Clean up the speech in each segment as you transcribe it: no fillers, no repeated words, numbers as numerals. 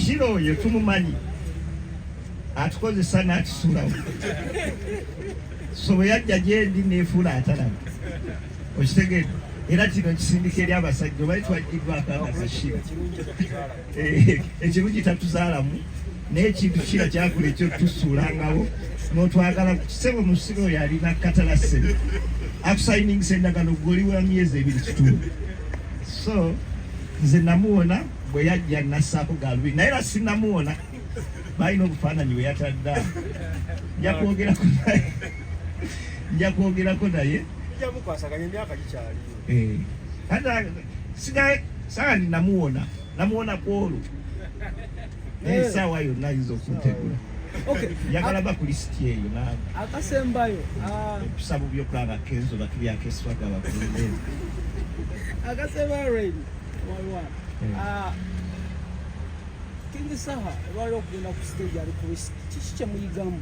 Shira oyo tumumanyi, atukozesa n'atusuulawo. So bwe yajja gyendi neefuula atalaba, okitegedde? Era kino kisindika eri abasajja obaye twajjiddwako akakashira. Ekirungi tatuzaalamu, naye ekintu kira kyakula ekyo tusuulangawo n'otwagala. Kisebo musiro oyo alina katalase akusayiningisa endagano gwoli wa myezi 2 kitundu. So nze namuwona bwe yajja nassaako galubindi, naye era sinamuwona, balina obufaananyi bwe yatadde awo. Nja kwogerako naye, nja kwogerako naye. Mukwasaganya, emyaka gikyaliyo. Ate siga saani namuwona, namuwona kwolwo, naye essaawa yonna ayinza okuntegula. Njagala ba ku lisiti eyo nange. Akasembayo, kusaba byokulaba Kenzo batubyako eswaga bakulembeze. Akasembayo, Reign waliwa King Saha olwaliro okugenda ku stage ali ku risk, kiki kyemuyigamu?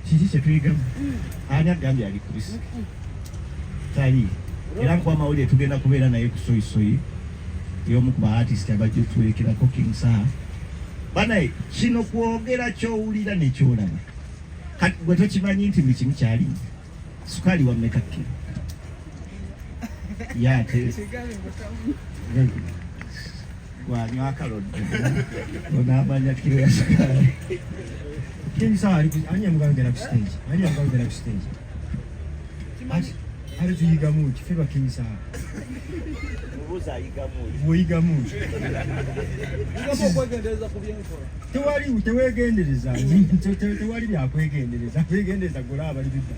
Kiki kyetuyigamu? Ani agambye ali ku risk? Tali. Era nkuwa amawulire, tugenda kubeera naye ku soyisoyi y'omu ku ba artist abajja otuwerekerako King Saha. Banaye, kino kwogera kyowulira nekyolaba. Kati gwe tokimanyi nti buli kimu kyali sukaali wammeka kiro yaate gwanywa akalodde onaamanya kiro ya sukaali. King Saha ali ani yamugambira ku stage? Ani yamugambira ku stage? Ate tuyigamu ki ffe ba King Saha? Mubuuza ayigamu. Bw'oyigamu ki? Yigamu okwegendereza ku byenkola. Tewali, teweegendereza. Tewali byakwegendereza. Weegendereza gola abali bidda.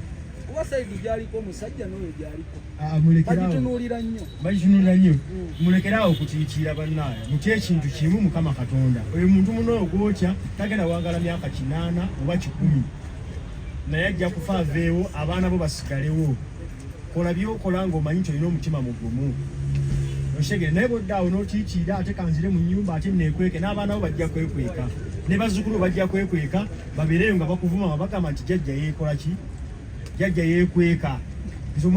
Kuba side gyaliko omusajja n'oyo gyaliko Ah, mulekeraawo. Bagitunuulira nnyo. Bagitunuulira nnyo. Mulekeraawo okutiitiira bannaaya. Mutye ekintu kimu, Mukama Katonda. Oyo muntu muno ogwokya tagenda wangala myaka 80 oba 100, naye ajja kufa aveewo, abaana bo basigalewo. Kola byokola ng'omanyi nti olina omutima mugumu, okitegere? Naye bwodda awo n'otiitiira, ate kanzire mu nnyumba, ate neekweke, n'abaana bo bajja kwekweka, ne bazzukulu bo bajja kwekweka, babeereyo nga bakuvuma nga bagamba nti jjajja yeekola ki, jjajja yeekweka. Nze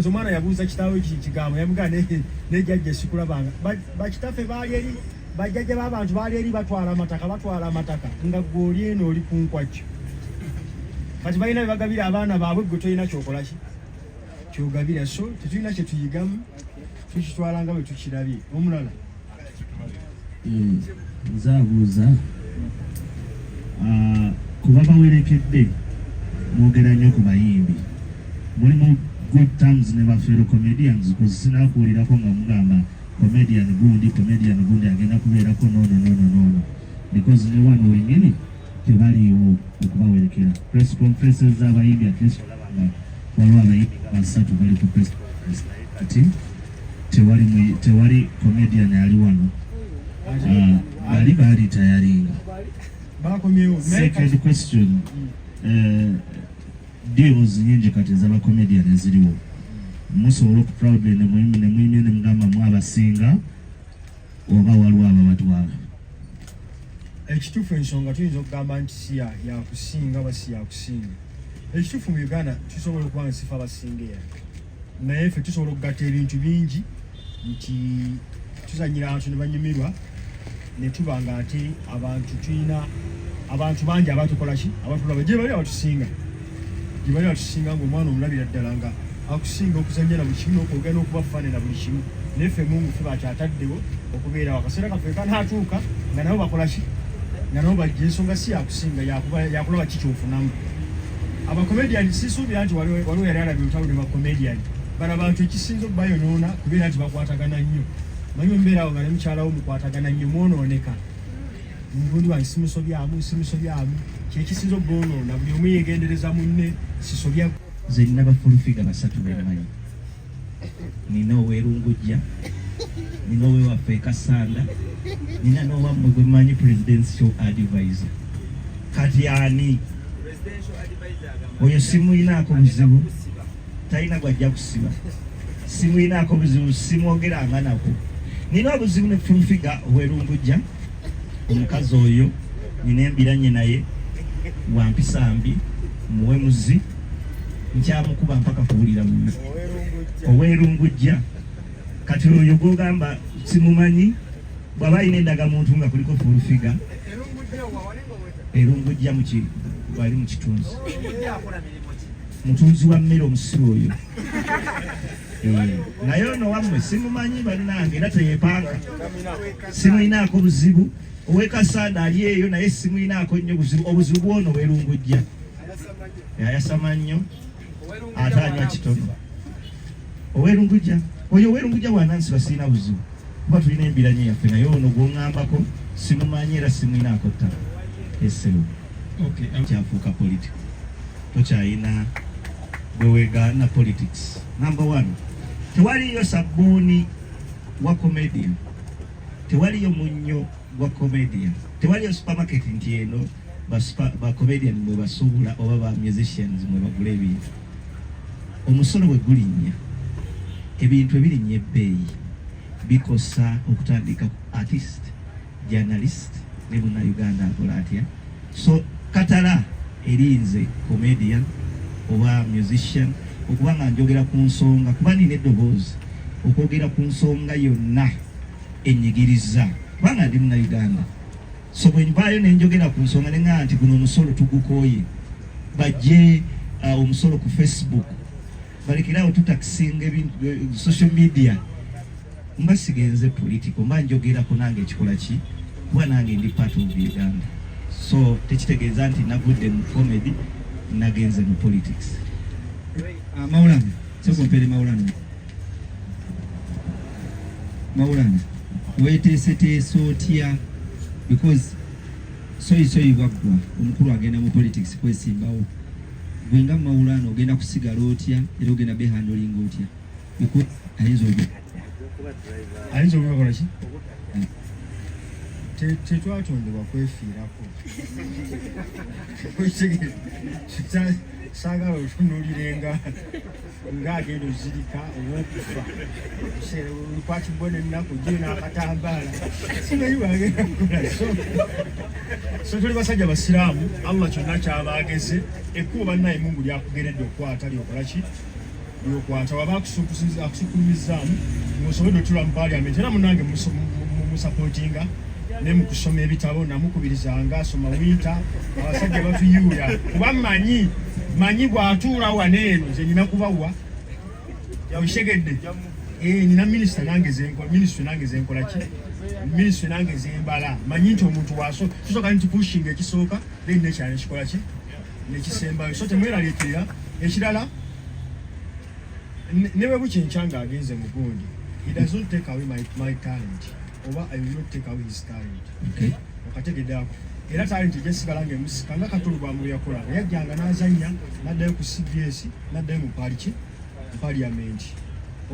omwana yabuuza kitaawe kigambo, yamugamba ne jjajja sikulabanga. Bakitaffe baali eri, bajjajja b'abantu baali eri batwala amataka, batwala amataka, nga gwe oli eno oli ku nkwajjo. Kati balina bye bagabira abaana baabwe, gwe tolina kyokola ki kyogabira. So tetulina kye tuyigamu, tukitwala nga bwe tukirabye. Omulala? Nze abuuza, kuba bawerekedde mwogera nnyo ku bayimbi, mulimu good terms ne ba fellow comedians? Cause sinakuwulirako nga mugamba comedian gundi, comedian gundi agenda kubeerako noono noono noono, because ne wano wenyini tebaliiwo okubawerekera. Press conferences z'abayimbi, at least olaba nga waliwo abayimbi nga basatu bali ku press conference, naye kati tewali, tewali comedian ali wano. Bali baali tayaringa. Bakomyewo. Second question, deals nyingi kati ez'aba comedian eziriwo, musobola okuproudly ne muyimye ne mugamba mu abasinga, oba waliwo ababatwala? Ekituufu, ensonga tuyinza okugamba nti si yakusinga oba si yakusinga. Ekituufu, mu Uganda tusobola okuba nga sife abasinga era, naye ffe tusobola okugatta ebintu bingi nti tuzanyira abantu ne banyumirwa, ne tuba nga ate abantu tulina abantu bangi abatukola ki, abatulaba. Gye bali abatusinga, gye bali abatusinga, ngaomwana omulabira ddala nga akusinga okuzanya na buli kimu n'okwogera n'okuba funny na buli kimu, naye ffe Mungu ffe bakyataddewo okubeerawo. Akaseera kaffe kanaatuuka nga nabo bakola ki, nga nabo bajja. Ensonga si yakusinga, yakulaba ki kyofunamu. Abacomedian sisuubira nti waliwo yali alabye olutalo ne bacomedian bano. Abantu ekisinza okubayonoona kubeera nti bakwatagana nnyo. Manyi omubeerawo nga ne mukyalawo mukwatagana nnyo, mwonooneka. Mugundi wange simusobyamu, simusobyamu, kyekisinza okuboonoona. Buli omu yegendereza munne, sisobya. Nze nina ba Full Figure basatu bemmanyi. Nina owerungujja, nina owewaffe ekasanda, nina n'owammwe gwe mmanyi, presidential advisor. Kati ani oyo? Simuyinaako buzibu, talina gwajja kusiba. Simuyinaako buzibu, simwogeranga nako. Nina obuzibu ne Full Figure owerungujja, omukazi oyo nina embiranye naye, wampisa mbi, muwemuzi, nkyamukuba mpaka kuwulira bubi. Owerungujja. Kati oyo gwogamba simumanyi. Bw'aba alina endagamuntu nga kuliko full figure erungujja muki wali mu kitunzi mutunzi wa mmere omusibe oyo. Eh, naye ono wammwe simumanyi bannange era teyepanka, simulinaako buzibu. Owekasanda ali eyo naye simulinaako nnyo buzibu. Obuzibu bwono werungujja ayasama nnyo ate anywa kitono. Owerungujja oyo owerungujja bwanansi basiina buzibu kuba tulina embiranye yaffe, naye ono gwongambako simumanyi era simulinaako ttaka essewo. Okay. Kyafuuka political, tokyayina gwewegaana politics. Number one, tewaliyo sabbuuni wa comedian, tewaliyo munnyo gwa comedian, tewaliyo supermarket nti eno ba comedian mwe basuubula oba ba musicians mwe bagula ebintu. Omusolo bwe gulinnya, ebintu ebirinnya ebbeeyi bikosa okutandika ku artist, journalist ne Munnayuganda akola atya. So katala erinze comedian oba musician okuba nga njogera ku nsonga, kuba nina eddoboozi okwogera ku nsonga yonna enyigiriza, kubanga ndi Munnayuganda. So bwe nvaayo ne njogera ku nsonga ne ŋŋamba nti guno omusolo tugukooye, bajje omusolo ku Facebook, balekerawo tutakisinga ebintu social media, mba sigenze political, mba njogerako nange ekikola ki, kuba nange ndi part of Uganda. So tekitegeeza nti navudde mu comedy nagenze mu politics. Ah, Maulana, sooka ompere Maulana. Maulana, weeteeseteese otya? Because soyi soyi bwaggwa omukulu agenda mu politics kwesimbawo, gwe nga Maulana ogenda kusigala otya era ogenda behandlinga otya? Because ayinza oku Ayinza okubakola ki? Tetwatondebwa kwefiirako. Okitegeera? Saagala otunuulire nga ng'agenda ozirika oba okufa kwatibwa n'ennaku gye n'akatambaala, simanyi bwagenda kukola. So tuli basajja basiraamu, Allah kyonna kyabageze ekkubo bannaye Mungu lyakugeredde okukwata lyokola ki lyokwata waba akusukkulumizaamu ng'osobodde otula mu parliament. Era munange musupportinga ne mu kusoma ebitabo, namukubirizanga asoma winter. Abasajja batuyuuya kuba manyi manyi bw'atuula wano eno nze nina kubawa okitegedde. Eh, nina minisita nange zenkola ministry, nange zenkola ki ministry, nange zembala. Manyi nti omuntu waso tusooka nti pushinga ekisooka, then nekyala nekikola ki nekisembayo. So temweraliikirira. Ekirala, ne bwe bukyenkya nga agenze mu gundi, he does not take away my talent oba I will not take away his talent. Okategedde ako? Era talent gyesigala nga emusika nga Katulu bwamu yakolanga, yajjanga n'azannya n'addayo ku CBS, n'addayo mu paliki mu parliament.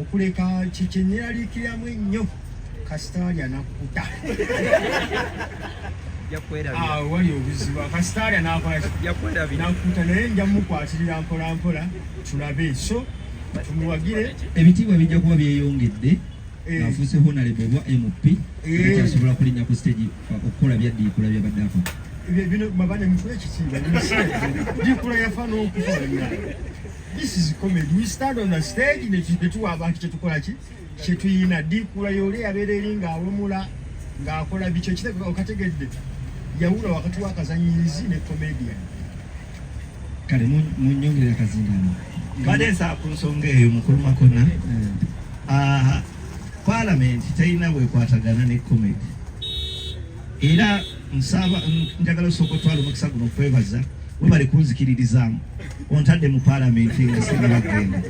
Okuleka kyenyeraliikiriramu ennyo kasitaali anakkuta awo wali obuzibu, kasitaali anakola nakkuta, naye nja mukwatirira mpola mpola tulabe. So tumuwagire. Ebitiibwa bijja kuba byeyongedde ng'afuuse honorable oba MP, akyasobola kulinnya ku stage okukola byaddiikula byabadde akola? Bino mabane mutuwe ekitiibwa. Dikula yafa n'okufa bannange. This is comedy. We stand on the stage ne tuwa abantu kyetukola ki kyetuyina. Dikula yoli yabeera eri ng'awemula ng'akola biki ekitego. Okategedde? Yawula wakati w'akazanyirizi ne comedian. Kale munyongerera kazindano. Mbadde nsaba ku nsonga eyo, mukulu Makona. Aha, parliament terina bwekwatagana ne comedy. Era nsaba, njagala osooka otwala omukisa guno okwebaza, webale kunzikiririzaamu ontadde mu parliament nga sinabagenda.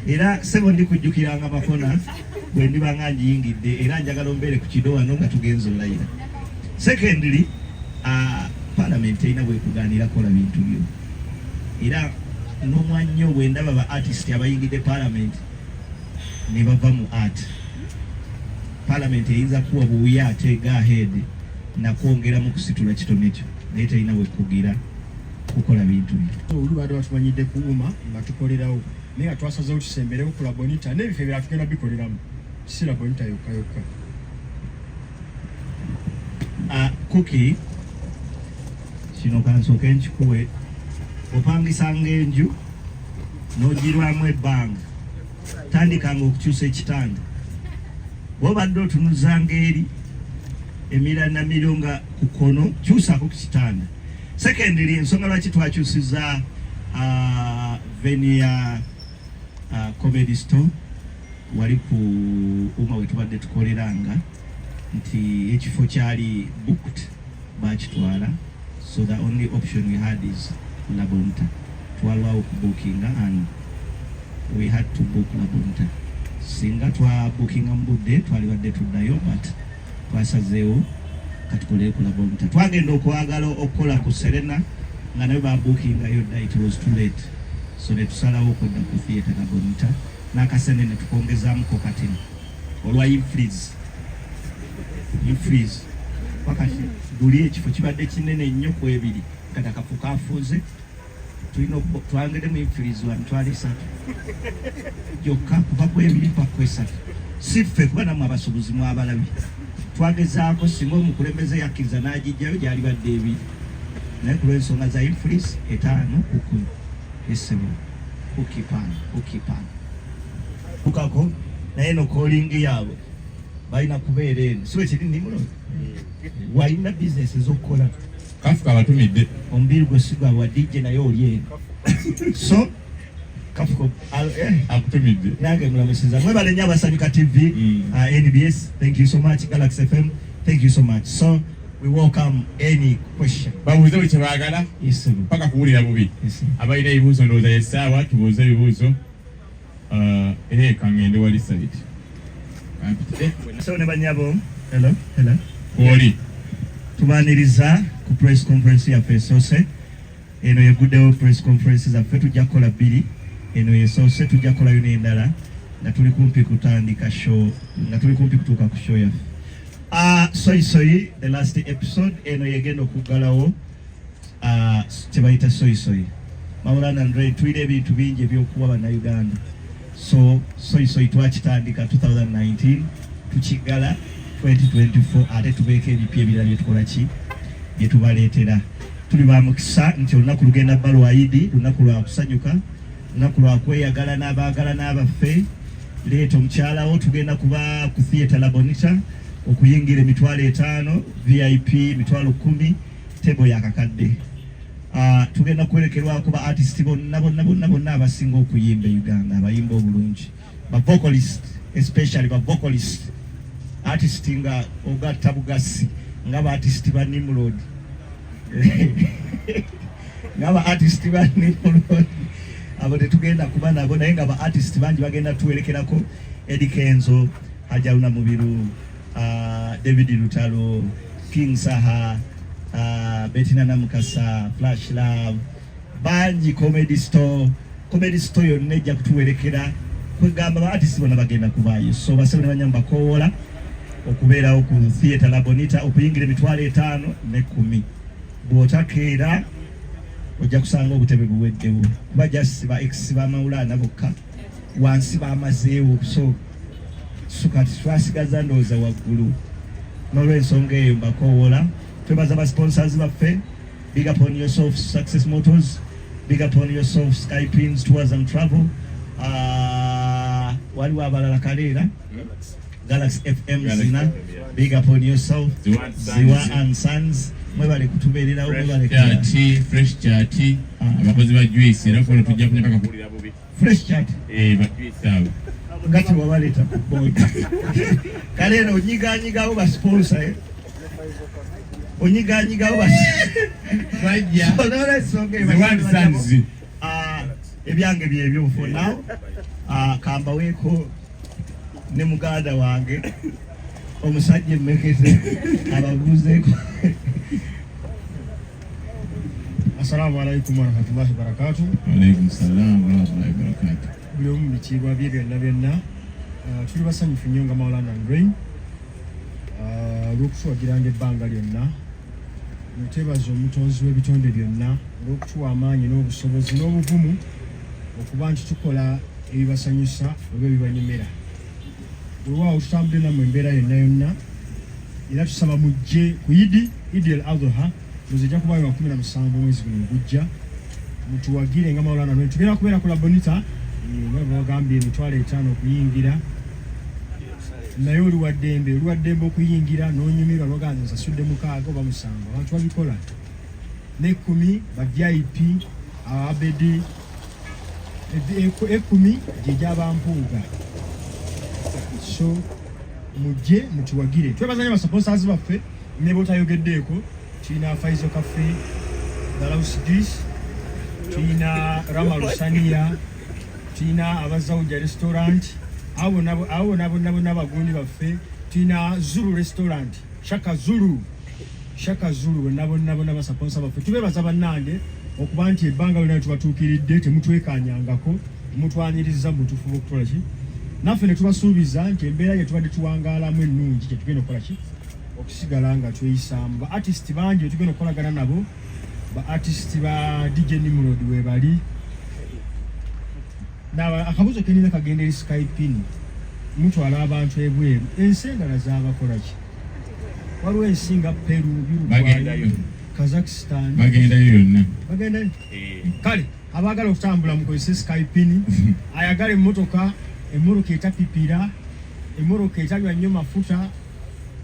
Era sebo ndi kujjukiranga Makona bwe ndiba nga ngiyingidde, era njagala ombeere ku kido wano nga tugenza olayira. Secondly, parliament terina bwekugaanira kola bintu byo. Era n'omwannyo bwe ndaba ba artist abayingidde parliament ne bava mu art, parliament eyinza kuwa buwi ate go ahead nakwongera mu kusitula kitone kyo, naye terina bwekugira kukola bintu byo. Olu badde batumanyidde ku UMA nga tukolerawo, naye nga twasazeewo tusemberewo ku Labonita n'ebifo ebirala tugenda bikoleramu, si Labonita yokka yokka. Kuki kino kansooke nkikuwe. Opangisanga enju n'ogirwamu ebbanga, tandikanga okukyusa ekitanda bw'obadde otunuzanga eri. Emiranamiro nga ku kkono, kyusaako ku kitanda. Secondly, ensonga lwaki twakyusiza venue ya Comedy Store wali ku UMA we tubadde tukoleranga, nti ekifo kyali booked, bakitwala, so the only option we had is Labonita. Twalwawo okubookinga and we had to book Labonita. Singa twabookinga mu budde, twalibadde tuddayo, but twasazeewo katukolere ku Labonita. Twagenda okwagala okukola ku Serena nga nayo babookingayo dda, it was too late, so netusalawo okudda ku theatre Labonita n'akasente ne tukongezaamuko katini olwa infreeze wakati luli ekifo kibadde kinene nnyo ku ebiri, kati akafo kafuuze, tulina twangeddemu infreeze wa 30,000 gyokka, kuva ku ebiri paka ku esatu. Si ffe, kuba nammwe abasuubuzi mwabalabye, twagezaako singa omukulembeze yakkiriza n'agijjayo gyalibadde ebiri, naye ku lw'ensonga za infreeze etaano ku 10 esebo kukipana kukipana tukako. Naye no calling yaabwe balina kubeera eno, si bwekiri? Nimulo walina bizinesi ez'okukola. Kafuka abatumidde. Omubiri gwe si gwa DJ, naye oli eno, so Kafuko Akutumidde. Nange mulamusiza. Mwebale nnyo Abasanyuka TV, NBS, thank you so much. Galaxy FM, thank you so much. So we welcome any question. Babuuze buli kye baagala. Yes, sir. Paka kuwulira bubi. Yes, sir. Abalina ebibuuzo, ndowooza yessaawa tubuuze ebibuuzo. Era kangende wali side. Kampitire. So ne banyabo, hello, hello. Kwoli. Tubaniriza ku press conference yaffe esoose. Eno yeguddewo press conference zaffe, tujja kukola bbiri. Eno yesoose, tujja kukolayo n'endala nga tuli kumpi kutandika show, nga tuli kumpi kutuuka ku show yaffe. Soyi Soyi, the last episode, eno yegenda okuggalawo kye bayita Soyi Soyi. Maulana Andre, tulina ebintu bingi ebyokuwa Bannayuganda. So Soyi Soyi twakitandika 2019, tukiggala 2024, ate tubeeko ebipya ebirala byetukola ki byetubaleetera. Tuli ba mukisa nti olunaku lugenda bba lwa Idi, lunaku lwa kusanyuka, lunaku lwa kweyagala n'abaagala n'abaffe. Leeta omukyalawo, tugenda kuba ku Theatre Labonita, okuyingira 50,000, VIP 10,000, table yakakadde. Tugenda kwerekerwako ba artist bonna bonna bonna bonna abasinga okuyimba e Uganda, abayimba obulungi, ba vocalist, especially ba vocalist artist, nga ogatta bugasi nga ba artist ba Nimrod, nga ba artist ba Nimrod abo tetugenda kuba nabo, naye nga ba artist bangi bagenda tuwerekerako: Eddie Kenzo, Hajaruna Mubiru, David Lutalo, King Saha, Bettina Namukasa, Flash Love, bangi, Comedy Store, Comedy Store yonna ejja kutuwerekera. Kwegamba ba artist bonna bagenda kubaayo. So basebe ne banyamba, bakowoola okubeerawo ku Theatre Labonita, okuyingira 50,000 ne 10. Bw'otakeera ojja kusanga obutebe buweddewo, kuba just ba ex ba Maulana bokka wansi bamazeewo, so kati twasigaza ndowooza waggulu. N'olwensonga eyo mbakowoola. Twebaza ba sponsors baffe. Big up on yourself, Success Motors. Big up on yourself, Skypins Tours and Travel. Waliwo abalala, Kaleera, Galaxy FM. Galaxy Zina. FM, yeah. Big up on yourself. Ziwa and Sons. Ziwa and Sons, mwebale kutubeererawo, mwebale. Chat, Fresh Chat, abakozi ba juice, era kono tujja kunya paka kuwulira bubi. Fresh Chat. Eh, ba juice abo. Nga tewabaleeta ku board. Kaleera onyiganyigawo ba sponsor, eh? Onyiganyigawo ba Bajja. So, n'olwensonga eyo, Ziwa and Sons. Ah, ebyange byebyo for now. Ah, kambaweeko ne muganda wange omusajja emmekeze ababuuzeeko. Assalamu alaikum warahmatullahi wabarakatuh. Alaikum salam warahmatullahi wabarakatuh. Buli omu mu bitiibwa bye byonna byonna. Tuli basanyufu nnyo nga Maulana and Rain olw'okutuwagiranga ebbanga lyonna. Twebaza omutonzi w'ebitonde byonna olw'okutuwa amaanyi n'obusobozi n'obuvumu okuba nti tukola ebibasanyusa oba ebibanyumira. Weewaawo tutambudde nammwe embeera yonna yonna, era tusaba mujje ku Idi, Idi el Adha muzijja kubaayo wa 17 omwezi guno ogujja. Mutuwagire nga Maulana Rain. Tugenda kubeera ku Labonita, nga bagambye, 50,000 okuyingira. Naye oli wa ddembe, oli wa ddembe okuyingira n'onyumirwa n'ogamba nze nsasudde mukaaga oba musanvu. Abantu babikola n'ekkumi ba VIP ababedi ekkumi gye gy'abampuuga. So mujje mutuwagire. Twebaza nnyo basponsors baffe ne botayogeddeeko. Tulina Faizo Cafe, Dalaus Juice, tulina Rama Lusania, tulina Abazauja Restaurant, abo nabo abo nabo nabo n'abagundi baffe, tulina Zulu Restaurant, Shaka Zulu, Shaka Zulu bonna bonna bonna basaponsa baffe. Tubebaza bannange okuba nti ebbanga lyonna tubatuukiridde, temutwekanyangako, mutwaniriza mutufuba okukola ki naffe ne tubasuubiza nti embeera gye tubadde tuwangaalamu ennungi gye tugenda okukola ki okusigala nga tweyisaamu. Ba artist bangi betugenda okukolagana nabo, ba artist ba DJ Nimrod webali. Naaba akabuzo kenina kagenda eri Skypin, mutwala abantu ebweru, ensi endala zabakola ki? Waliwo ensi nga Peru, Uruguay, Kazakhstan, bagendayo yonna, bagendayo. Kale abaagala okutambula mukozese Skypin. Ayagala emmotoka, emmotoka etapipira, emmotoka etanywa nnyo mafuta,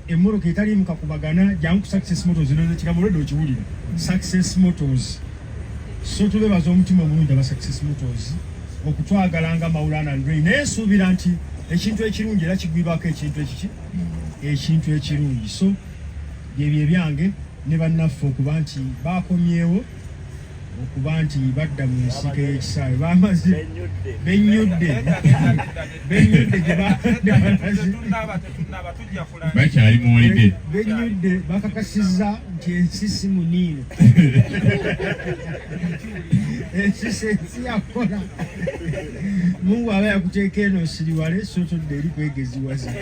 emmotoka etaliimu kakubagana, jangu ku Success Motors. Noza ekigambo olwedde okiwulira, Success Motors. So tubebaza omutima omulungi aba Success Motors okutwagala nga Maulana and Ray, naye nsuubira nti ekintu ekirungi era kigwibako ekintu ekiki, ekintu ekirungi. So byebyo ebyange ne bannaffe okuba nti bakomyewo okuba nti badda mu nsiike y'ekisaawe, bamaze bennyudde bennyudde gye balaze. Bakyali mu holiday. Bennyudde, bakakasizza nti ensi si muniino, ensi si ensi yakukola. Mungu aba yakuteeka eno osiriwale, so todda eri kwegeziwaza.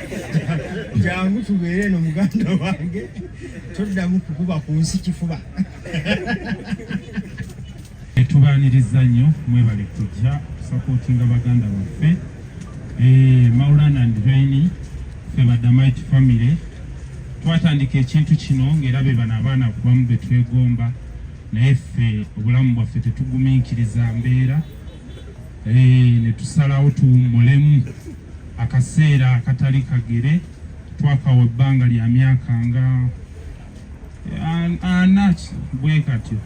Jangu tubeere eno muganda wange, toddamu kukuba ku nsi kifuba. Tubaaniriza nnyo, mwebale kujja kusapootinga baganda baffe Maulana and Reign. Ffe ba The Mighty Family twatandika ekintu kino ng'era be bano abaana kubamu be twegomba, naye ffe obulamu bwaffe tetugumiikiriza mbeera, ne tusalawo tuwummulemu akaseera akatali kagere. Twakawa ebbanga lya myaka nga ana bwe katyo,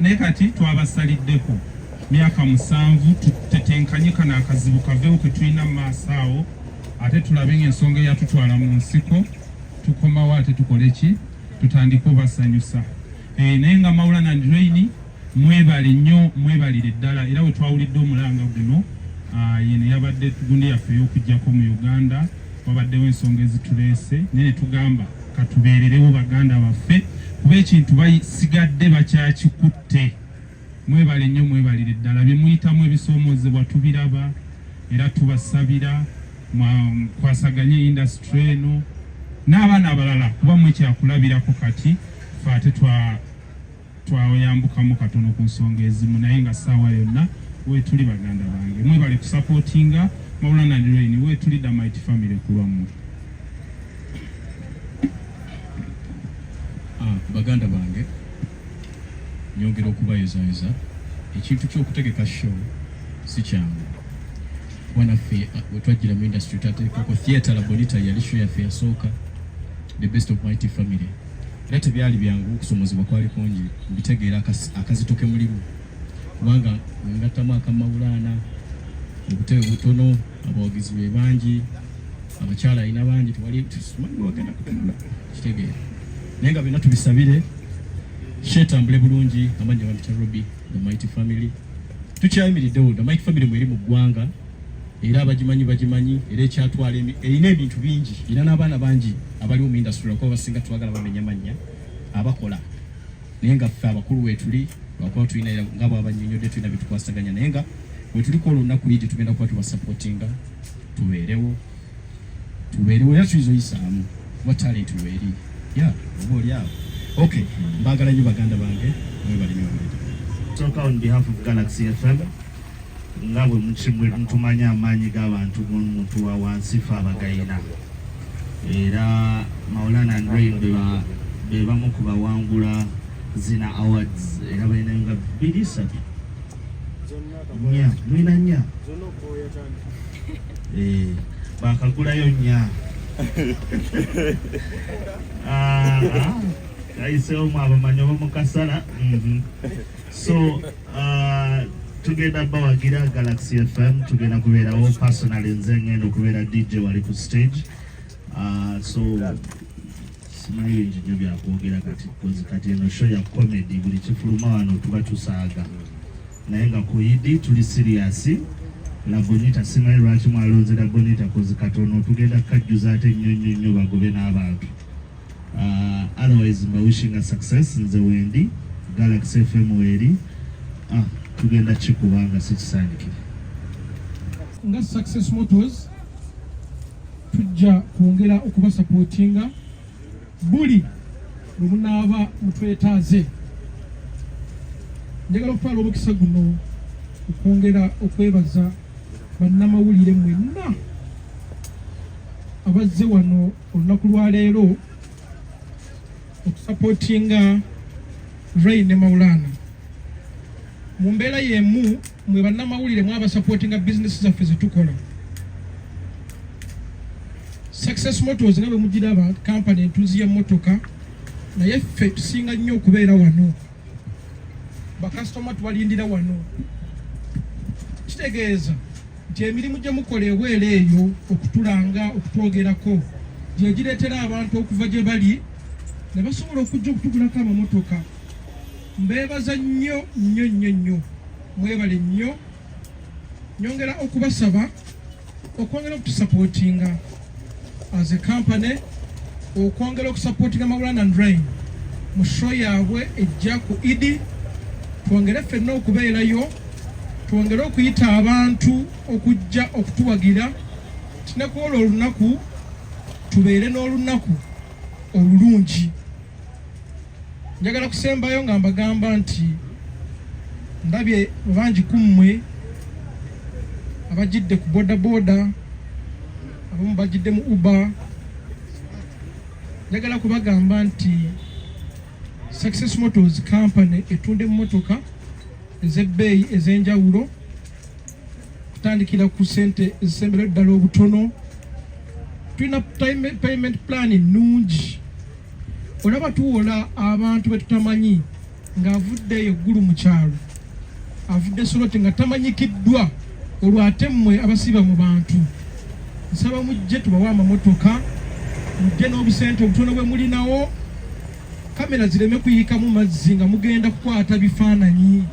naye kati twabasaliddeko myaka 7 tutetenkanye kano akazibu kaveewo ke tulina mu maaso awo, ate tulabe ng'ensonga eyatutwala mu nsiko tukomawo, ate tukole ki, tutandike obasanyusa. Naye nga Maulana and Reign, mwebale nnyo, mwebalire ddala. Era we twawulidde omulanga guno, yeno yabadde gundi yaffe ey'okujjako mu Uganda. Wabaddewo ensonga ezituleese, naye ne tugamba katubeererewo baganda baffe, kuba ekintu basigadde bakyakikutte. Mwebale nnyo, mwebalire ddala. Bye muyitamu ebisoomoozebwa tubiraba era tubasabira kwasaganye industry eno n'abaana abalala, kuba mwe kyakulabirako. Kati fe ate twayambukamu katono ku nsonga ezimu, naye nga ssaawa yonna weetuli. Baganda bange, mwebale kusapootinga Maulana and Reign. Weetuli The Mighty Family ku lwammwe. Baganda bange, nyongera okubayozayoza. Ekintu ky'okutegeka show si kyangu, kuba naffe we twajjira mu industry twateekako Theatre La Bonita, yali show yaffe yasooka, the best of Mighty Family, era tebyali byangu, okusomozebwa kwali kungi. Mbitegeera akazito ke mulimu, kubanga ngattamu akamawulaana, obutebe butono, abawagizi be bangi, abakyala alina bangi, tewali tusimanyi wagenda kutunula, kitegeera. Naye nga byonna tubisabire kyetambule bulungi. Amannya bampita Robi, The Mighty Family tukyayimiriddewo. The Mighty Family mweri mu ggwanga, era abagimanyi bagimanyi, era ekyatwala erina ebintu bingi, era n'abaana bangi abaliwo mu industry, lwakuba basinga twagala bamenya mannya abakola, naye nga ffe abakulu weetuli, lwakuba tulina era nga bwabanyonyodde tulina byetukwasaganya, naye nga wetuli ku olunaku Idi tugenda kuba tubasupportinga, tubeerewo, tubeerewo, era tuyinza oyisaamu kuba talent weeri ya oba oli awo. Okay, mbaagala nnyo baganda bange, mwebale nnyo babiri. Sooka on behalf of Galaxy FM, nga bwe mutumanya amaanyi g'abantu g'omuntu wa wansi fe abagayina, era Maulana and Reign be bamu ku bawangula Zina Awards, era balinayo nga bbiri, ssatu, nnya, mulina nnya. Eh, bakagulayo nnya. Ah, ah, kayiseewo mu abamanyi oba mukasala. So tugenda bawagira Galaxy FM, tugenda kubeerawo personally, nze ngenda okubeera DJ wali ku stage. So simanyi bingi nnyo byakwogera kati, because kati eno show ya comedy, buli kifuluma wano tuba tusaaga, naye nga ku Idi tuli serious. Labonita, simanyi lwaki mwalonze Labonita, 'cause katono tugenda kukajjuza ate nnyo nnyo nnyo, bagobe n'abantu. Otherwise mba wishing a success. Nze wendi, Galaxy FM weeri, tugenda kikubanga sikisaanikire. Nga Success Motors tujja kwongera okubasapootinga buli lwe munaaba mutwetaaze. Njagala okutwala omukisa guno okwongera okwebaza bannamawulire mwenna abazze wano olunaku lwa leero okusapootinga Ray ne Maulana. Mu mbeera y'emu, mwe bannamawulire mwabasapootinga bizinesi zaffe zetukola. Success Motors nga bwe mugiraba, kampani entunzi y'emmotoka, naye ffe tusinga nnyo okubeera wano, bakasitoma tubalindira wano. Kitegeeza nti emirimu gye mukola ebweru eyo, okutulanga, okutwogerako, gye gireetera abantu okuva gye bali ne basobola okujja okutugulako amamotoka. Mbeebaza nnyo nnyo nnyo nnyo, mwebale nnyo. Nyongera okubasaba okwongera okutusapootinga as a company, okwongera okusapootinga Maulana and Rain mu show yaabwe ejja ku Idi. Twongere ffenna okubeerayo, twongere okuyita abantu okujja okutuwagira, tinekuola olunaku tubeere n'olunaku olulungi. Njagala kusembayo nga mbagamba nti ndabye bangi ku mmwe abajidde ku bodaboda, abamu bajidde mu Uber. Njagala kubagamba nti Success Motors company etunda emmotoka ez'ebbeeyi ez'enjawulo, kutandikira ku ssente ezisemberayo ddala obutono. Tulina payment plan nnungi. Olaba tuwola abantu be tutamanyi, ng'avudde eyo eggulu mu kyalo, avudde Soloti nga tamanyikiddwa. Olwo ate mmwe abasiiba mu bantu, nsaba mujje tubawe amamotoka, mujje n'obusente obutono bwe mulinawo, kamera zireme kuyiikamu mazzi nga mugenda kukwata bifaananyi.